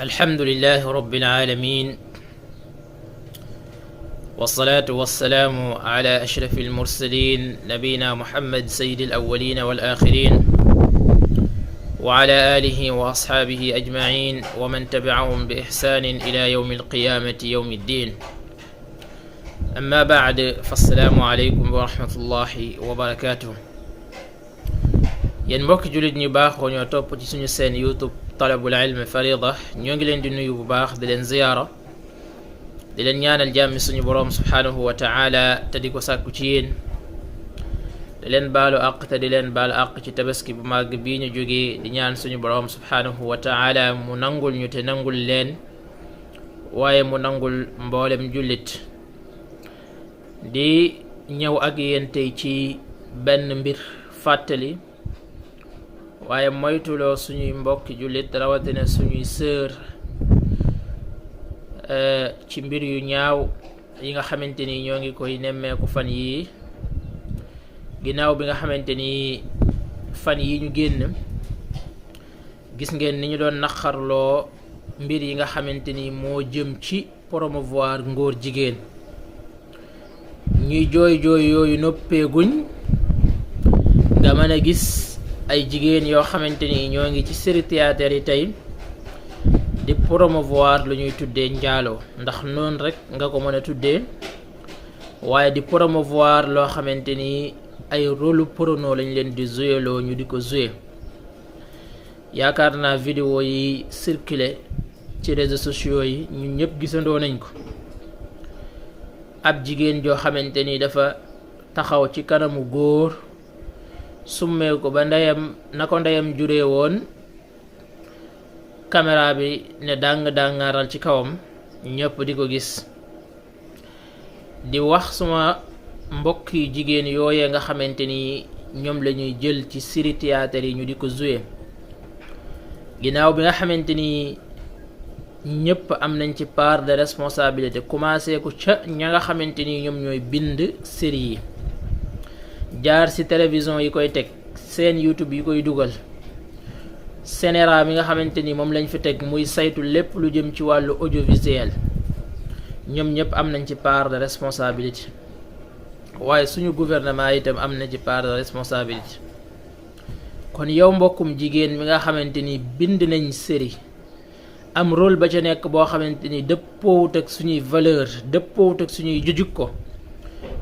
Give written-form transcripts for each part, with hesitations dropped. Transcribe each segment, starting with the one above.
الحمد لله رب العالمين، والصلاة والسلام على أشرف المرسلين نبينا محمد سيد الأولين والآخرين وعلى آله وأصحابه أجمعين ومن تبعهم بإحسان إلى يوم القيامة يوم الدين. أما بعد، فالسلام عليكم ورحمة الله وبركاته. yéen mbokki jullit ñu baaxoo ñoo topp ci suñu seen YouTube talabul ilm farida, ñoo ngi leen di nuyu bu baax, di leen ziyaara, di leen ñaanal jàmmi suñu boroom subhaanahu wa taala te di ko sàkku ci yéen, di leen baalu àq te di leen baalu àq ci tabaski bu màgg bii ñu jógee, di ñaan suñu boroom subhaanahu wa taala mu nangul ñu te nangul leen, waaye mu nangul mboolem jullit. di ñëw ak yéen tey ci benn mbir fàttali, waaye moytuloo suñuy mbokki jullit rawatina suñuy sœur ci mbir yu ñaaw yi nga xamante ni ñoo ngi koy nemmeeku fan yii, ginnaaw bi nga xamante ni fan yi ñu génn gis ngeen ni ñu doon naqarloo mbir yi nga xamante ni moo jëm ci promouvoir ngóor jigéen. ñuy jooy yooyu noppeeguñ, nga mën a gis ay jigéen yoo xamante ni ñoo ngi ci série théâtre yi tey di promouvoir lu ñuy tuddee njaaloo, ndax noonu rek nga ko mën a tuddee, waaye di promouvoir loo xamante ni ay rôle porno lañ leen di joueloo ñu di ko jouer. yaakaar naa vidéo yi circulé ci réseaux sociaux yi ñun ñëpp gisandoo nañ ko. ab jigéen joo xamante ni dafa taxaw ci kanamu góor, summee ko ba ndeyam na ko ndeyam juree woon, caméra bi ne dàng-dàngaaral ci kawam, ñëpp di ko gis. di wax suma mbokk yi jigéen yooyee nga xamante ni ñoom la ñuy jël ci série théâtre yi ñu di ko jouer, ginnaaw bi nga xamante ni ñëpp am nañ ci part de responsabilité, commencé ko ca ña nga xamante ni ñoom ñooy bind série yi, jaar ci télévision yi koy teg, seen YouTube yi koy dugal, CNRA mi nga xamante ni moom lañ fi teg muy saytu lépp lu jëm ci wàllu audiovisuel, ñoom ñëpp am nañ ci part de responsabilité, waaye suñu gouvernement itam am na ci part de responsabilité. kon yow mbokkum jigéen mi nga xamante ni bind nañ série, am rôle ba ca nekk boo xamante ni dëppoowut ak suñuy valeur, dëppoowut ak suñuy jujukko,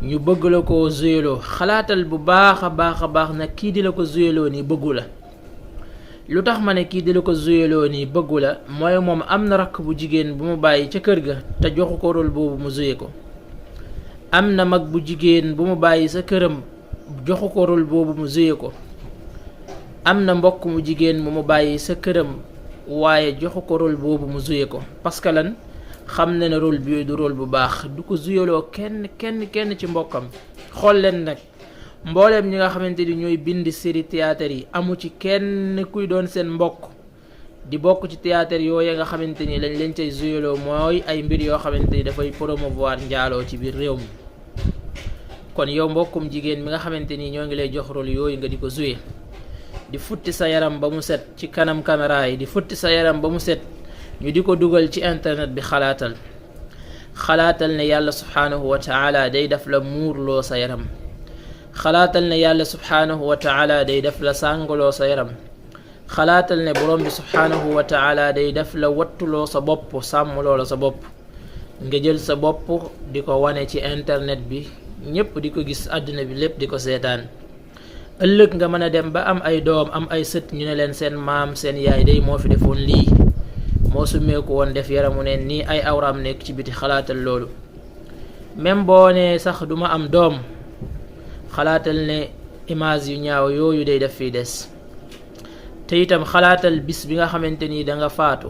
ñu bëgg la ko joueloo, xalaatal bu baax a baax nag kii di la ko joueloo nii bëggu la. lu tax ma ne kii di la ko joueloo nii bëggu la, mooy moom am na rakk bu jigéen bu mu bàyyi ca kër ga te joxu ko rôle boobu mu joué ko. am na mag bu jigéen bu mu bàyyi sa këram joxu ko rôle boobu mu joué ko. am na mbokk mu jigéen bu mu bàyyi sa këram waaye joxu ko rôle boobu mu joué ko, parce que lan, xam na ne rôle bi du rôle bu baax, du ko joueloo kenn ci mbokkam. xool leen nag mbooleem ñi nga xamante ni ñooy bind série théâtre yi, amu ci kenn kuy doon seen mbokk di bokk ci théâtre yooyu nga xamante ni lañ leen cay joueloo mooy ay mbir yoo xamante ni dafay promouvoir njaaloo ci biir réew mi. kon yow mbokkum jigéen mi nga xamante ni ñoo ngi lay jox rôle yooyu nga di ko jouer, di futti sa yaram ba mu set ci kanam caméra yi, di futti sa yaram ba mu set ñu di ko dugal ci internet bi, xalaatal ne yàlla subhaanahu wa taala day def la muurloo sa yaram, xalaatal ne yàlla subhaanahu wa taala day def la sàngaloo sa yaram, xalaatal ne borom bi subhaanahu wa taala day def la wattuloo sa bopp, sàmmloo la sa bopp, nga jël sa bopp di ko wane ci internet bi, ñépp di ko gis, àdduna bi lépp di ko seetaan. ëllëg nga mën a dem ba am ay doom, am ay sët, ñu ne leen seen maam seen yaay day moo fi defoon lii, moo summeeku woon def yaramu neen nii, ay awraam nekk ci biti. xalaatal loolu. même boo ne sax duma am doom, xalaatal ne image yu ñaaw yooyu day def fii des. te itam xalaatal bis bi nga xamante ni da nga faatu,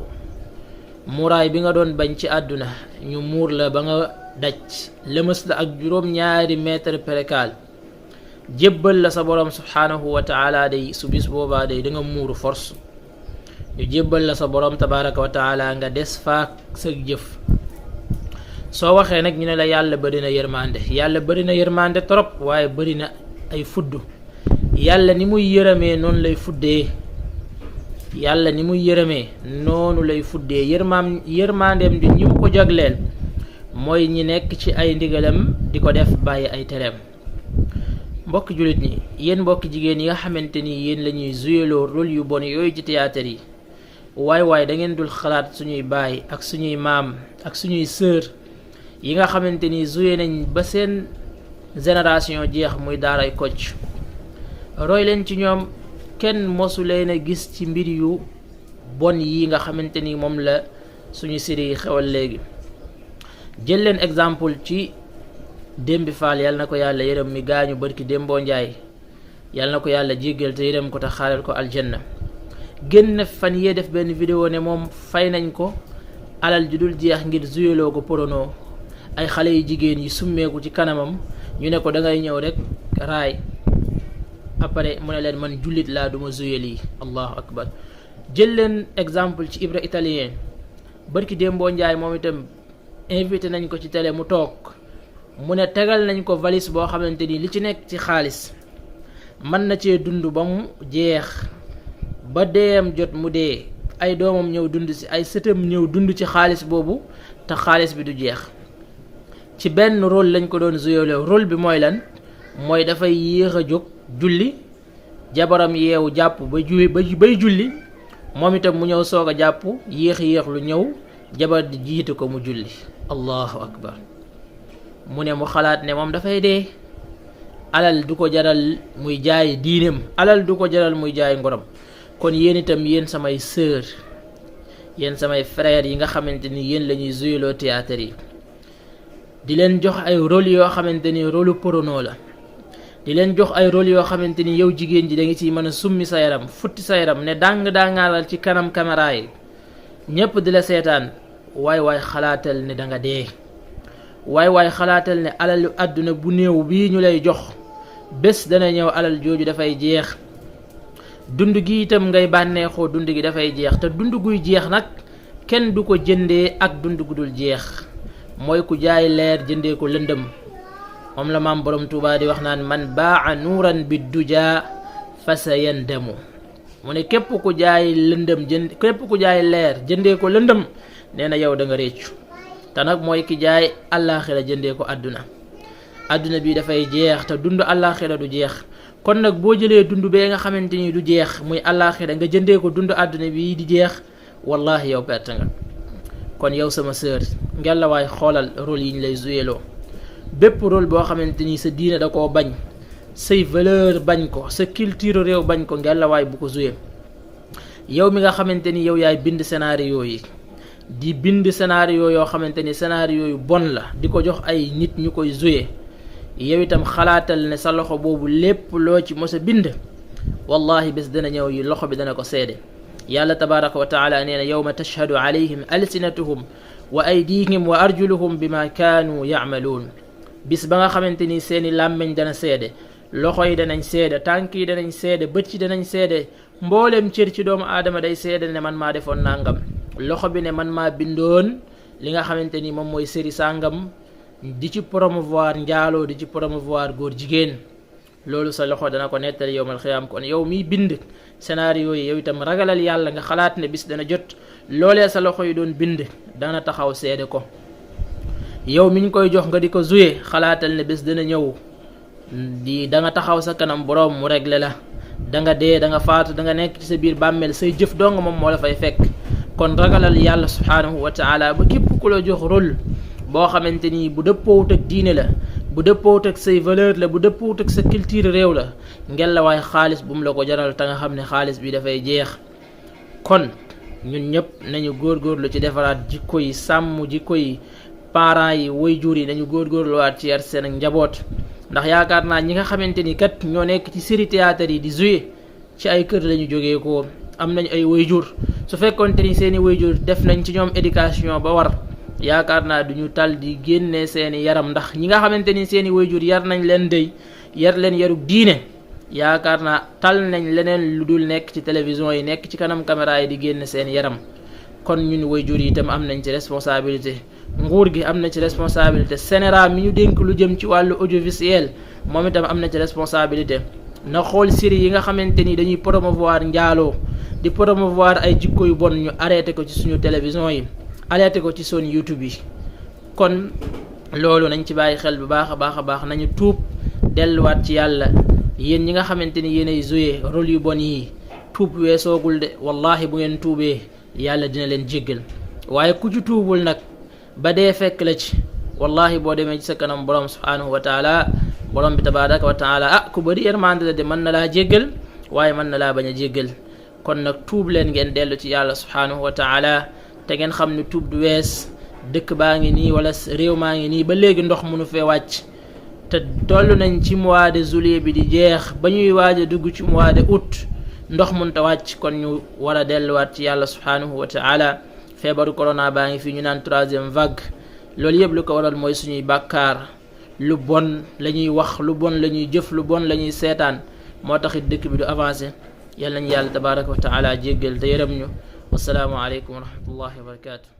muuraay bi nga doon bañ ci àdduna ñu muur la ba nga daj, lëmës la ak juróom-ñaari mètre percale, jébbal la sa borom subhaanahu wa taala day, su bis boobaa day da nga muuru force. ñu jébbal la sa borom tabaraka wa taala, nga des faak sa jëf. soo waxee nag ñu ne la yàlla bari na yërmande, yàlla bari na yërmande trop, waaye bari na ay fudd. yàlla ni muy yërëmee noonu lay fuddee. yàlla ni muy yërëmee noonu lay fuddee yërmandeem di ñi mu ko jagleel mooy ñi nekk ci ay ndigalam di ko def bàyyi ay tereem. mbokki jullit ñi yéen mbokki jigéen yi nga xamante ni yéen la ñuy jouéloo rôle yu bon yooyu ci théâtre yi waay da ngeen dul xalaat suñuy baay ak suñuy maam ak suñuy sœur yi nga xamante ni joué nañ ba seen génération jeex muy daaray Kocc. roy leen ci ñoom, kenn mosu leen a gis ci mbir yu bon yi nga xamante ni moom la suñu série yi xewal léegi. jël leen exemple ci Dembi Fall, yàlla na ko yàlla yërëm mi gaañu barki Dembo Njaay, yàlla na ko yàlla jéggal te yërëm ko te xaaral ko aljanna. génn fan yee def benn vidéo ne moom fay nañ ko alal ju dul jeex ngir zuyeloo ko porono ay xale yu jigéen yi summeeku ci kanamam, ñu ne ko da ngay ñëw rek raay après mu ne leen man jullit laa duma zuyel yi. allahu akbar. jël leen exemple ci Ibra italien barki Dembo Njaay, moom itam invité nañ ko ci télé mu toog, mu ne tegal nañ ko valise boo xamante ni li ci nekk ci xaalis mën na cee dund ba mu jeex ba deem jot mu dee, ay doomam ñëw dund ci, ay sëtam ñëw dund ci xaalis boobu te xaalis bi du jeex. ci benn rôle lañ ko doon joué. rôle bi mooy lan? mooy dafay yéex a jóg julli, jabaram yeewu jàpp bay julli, moom itam mu ñëw soog a jàpp yéex lu ñëw jabar di jiitu ko mu julli. allahu akbar. mu ne mu xalaat ne moom dafay dee, alal du ko jaral muy jaay diineem, alal du ko jaral muy jaay ngorom. kon yéen itam, yéen samay sœur, yéen samay frère yi nga xamante ni yéen la ñuy jouéloo théâtre yi, di leen jox ay rôle yoo xamante ni rôle porno la, di leen jox ay rôle yoo xamante ni yow jigéen ji da nga ciy mën a summi sa yaram, futti sa yaram ne dangaalal ci kanam caméra yi ñépp di la seetaan. waay xalaatal ne da nga dee. waay xalaatal ne alalu àdduna bu néew bii ñu lay jox bés dana ñëw alal jooju dafay jeex. dund gi itam ngay bànneexoo, dund gi dafay jeex, te dund guy jeex nag kenn du ko jëndee ak dund gu dul jeex. mooy ku jaay leer jëndee ko lëndëm. moom la maam borom Tuubaa di wax naan man baa nuuran bi dujaa fa sa yandamu. mu ne képp ku jaay leer jëndee ko lëndëm, nee na yow da nga réccu. te nag mooy ki jaay àllaaxira jëndee ko àdduna bi dafay jeex te dund àllaaxira du jeex. kon nag boo jëlee dund bee nga xamante ni du jeex muy àllaaxira nga jëndee ko dund àdduna bi di jeex, wallahi yow perte nga. kon yow sama sœur, ngelawaay xoolal rôle yi ñu lay jouéloo. bépp rôle boo xamante ni sa diine da koo bañ, say valeur bañ ko, sa culture réew bañ ko, ngelawaay bu ko joué. yow mi nga xamante ni yow yaay bind scénario yi, di bind scénario yoo xamante ni scénario yu bon la, di ko jox ay nit ñu koy joué, yow itam xalaatal ne sa loxo boobu lépp loo ci mos a bind, wallahi bés dana ñëw yi loxo bi dana ko seede. yàlla tabaraka wa taala nee na yawma tashhadu alayhim alsinatuhum wa aydihim wa arjuluhum bima kaanu yacmaluun. bis ba nga xamante ni seeni làmmeñ dana seede, loxo yi danañ seede, tànk yi danañ seede, bët yi danañ seede, mboolem cër ci doomu aadama day seede ne man maa defoon nangam. loxo bi ne man maa bindoon li nga xamante ni moom mooy série sàngam, di ci promouvoir njaaloo, di ci promouvoir góor jigéen. loolu sa loxo dana ko nettali yowmal xiyaam. kon yow miy bind scénario yi, yow itam ragalal yàlla nga xalaat ne bis dana jot loolee sa loxo yi doon bind dana taxaw seede ko. yow mi ñu koy jox nga di ko joué, xalaatal ne bés dana ñëw da nga taxaw sa kanam boroom mu réglé la. da nga dee, da nga faatu, da nga nekk ci sa biir bàmmeel, say jëf dong moom moo la fay fekk. kon ragalal yàlla subhaanahu wa taala ba képp ku la jox rôle boo xamante ni bu dëppoowut ak diine la, bu dëppoowut ak say valeur la, bu dëppoowut ak sa culture réew la, ngelawaay xaalis bu mu la ko jaral, te nga xam ne xaalis bi dafay jeex. kon ñun ñëpp nañu góorgóorlu ci defaraat jikko yi, sàmm jikko yi. parents yi, waajur yi nañu góorgóorluwaat ci yar seen ak njaboot. ndax yaakaar naa ñi nga xamante ni kat ñoo nekk ci série théâtre yi di jouer ci ay kër lañu jógee ko, am nañ ay waajur. su fekkoonte ni seeni waajur def nañ ci ñoom éducation ba war, yaakaar naa duñu tal di génne seeni yaram. ndax ñi nga xamante ni seeni waajur yar nañ leen dey, yar leen yarug diine, yaakaar naa tal nañ leneen lu dul nekk ci télévision yi, nekk ci kanam caméra yi di génne seeni yaram. kon ñun waajur yi itam am nañ ci responsabilité, nguur gi am na ci responsabilité, Sénégal mi ñu dénk lu jëm ci wàllu audiovisuel moom itam am na ci responsabilité. na xool série yi nga xamante ni dañuy promouvoir njaaloo, di promouvoir ay jikko yu bon ñu arrêté ko ci suñu télévision yi arrêté ko ci son YouTube yi kon loolu nañ ci bàyyi xel bu baax a baax nañu tuub delluwaat ci yàlla yéen ñi nga xamante ni yéenay joué rôle yu bon yi tuub weesoogul de wallahi bu ngeen tuubee yàlla dina leen jéggal waaye ku ci tuubul nag ba dee fekk la ci wallahi boo demee ci sa kanam borom subhanahu wa taala borom bi tabaraka wa taala ku bëri yërmande la de mën na laa jéggal waaye mën na laa bañ a jéggal kon nag tuub leen ngeen dellu ci yàlla subhanahu wa taala te ngeen xam ne tuub du wees dëkk baa ngi nii wala réew maa ngi nii ba léegi ndox mënu fee wàcc te toll nañ ci mois de juillet bi di jeex ba ñuy waaj a dugg ci mois de août ndox mënta wàcc kon ñu war a delluwaat ci yàlla subhanahu wa taala feebaru corona baa ngi fii ñu naan 3e vague loolu yëpp lu ko waral mooy suñuy bàkkaar lu bon la ñuy wax lu bon la ñuy jëf lu bon la ñuy seetaan moo taxit dëkk bi du avancé yal nañu yàlla tabaraka wa taala jéggal te yërëm ñu wasalaamu aleykum wa rahmatullahi wa barakatuh